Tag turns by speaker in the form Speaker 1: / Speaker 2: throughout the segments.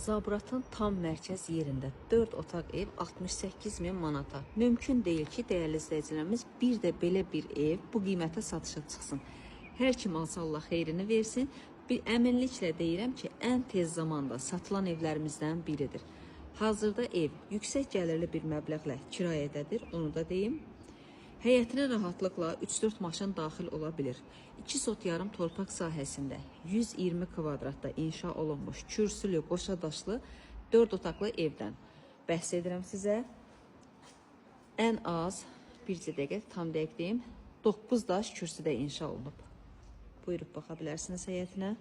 Speaker 1: Zabratın tam mərkəz yerində 4 otaq ev 68 min manata. Mümkün deyil ki, dəyərli izləyicilərimiz, bir də belə bir ev bu qiymətə satışa çıxsın. Hər kim alsa Allah xeyrini versin. Bir əminliklə deyirəm ki, ən tez zamanda satılan evlərimizdən biridir. Hazırda ev yüksək gəlirli bir məbləğlə kirayədədir, onu da deyim. Həyətinə rahatlıqla 3-4 maşın daxil ola bilir. 2 sot yarım torpaq sahəsində 120 kvadratda inşa olunmuş kürsülü, qoşa daşlı 4 otaqlı evdən bəhs edirəm sizə. Ən az, bircə dəqiqə tam dəqiq deyim, 9 daş kürsüdə inşa olunub. Buyurub baxa bilərsiniz həyətinə.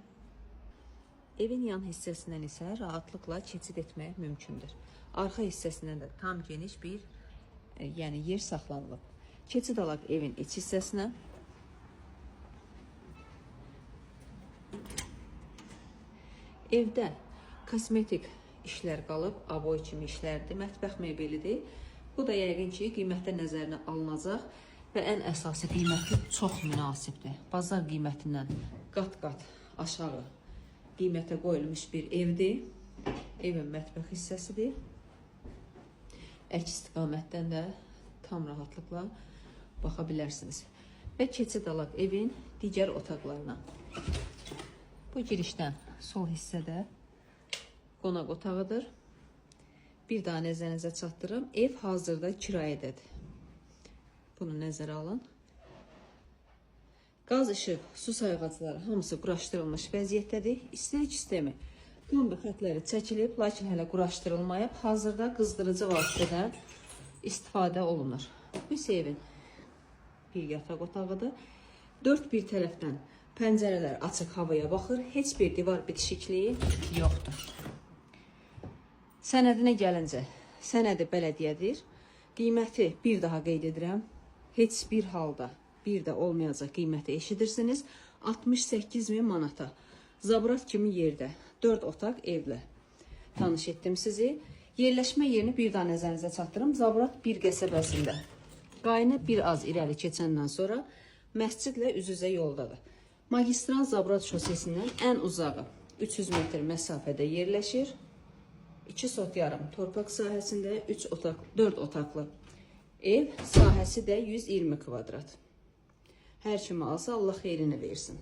Speaker 1: Evin yan hissəsindən isə rahatlıqla keçid etmək mümkündür. Arxa hissəsindən də tam geniş bir yəni yer saxlanılıb. Keçid alaq evin iç hissəsinə. Evdə kosmetik işlər qalıb, aboy kimi işlərdir, mətbəx mebelidir. Bu da yəqin ki, qiymətdə nəzərinə alınacaq və ən əsası qiyməti çox münasibdir. Bazar qiymətindən qat-qat aşağı qiymətə qoyulmuş bir evdir. Evin mətbəx hissəsidir. Əks istiqamətdən də tam rahatlıqla baxa bilərsiniz. Və keçid alaq evin digər otaqlarına. Bu girişdən sol hissədə qonaq otağıdır. Bir daha nəzərinizə çatdırım. Ev hazırda kirayədədir. Bunu nəzərə alın. Qaz, işıq, su sayğacları hamısı quraşdırılmış vəziyyətdədir. İstilik sistemi kombi xətləri çəkilib, lakin hələ quraşdırılmayıb. Hazırda qızdırıcı vasitədən istifadə olunur. Bu isə evin bir yataq otağıdır. Dörd bir tərəfdən pəncərələr açıq havaya baxır. Heç bir divar bitişikliyi yoxdur. Sənədinə gəlincə, sənədi bələdiyyədir. Qiyməti bir daha qeyd edirəm. Heç bir halda bir də olmayacaq qiyməti eşidirsiniz. 68 min manata. Zabrat kimi yerdə 4 otaq evlə tanış etdim sizi. Yerləşmə yerini bir daha nəzərinizə çatdırım. Zabrat bir qəsəbəsində. Qayını bir az irəli keçəndən sonra məscidlə üz-üzə yoldadır. Magistral Zabrat şosesindən ən uzağı 300 metr məsafədə yerləşir. 2 sot yarım torpaq sahəsində 3 otaq, 4 otaqlı ev, sahəsi də 120 kvadrat. Hər kimi alsa Allah xeyrini versin.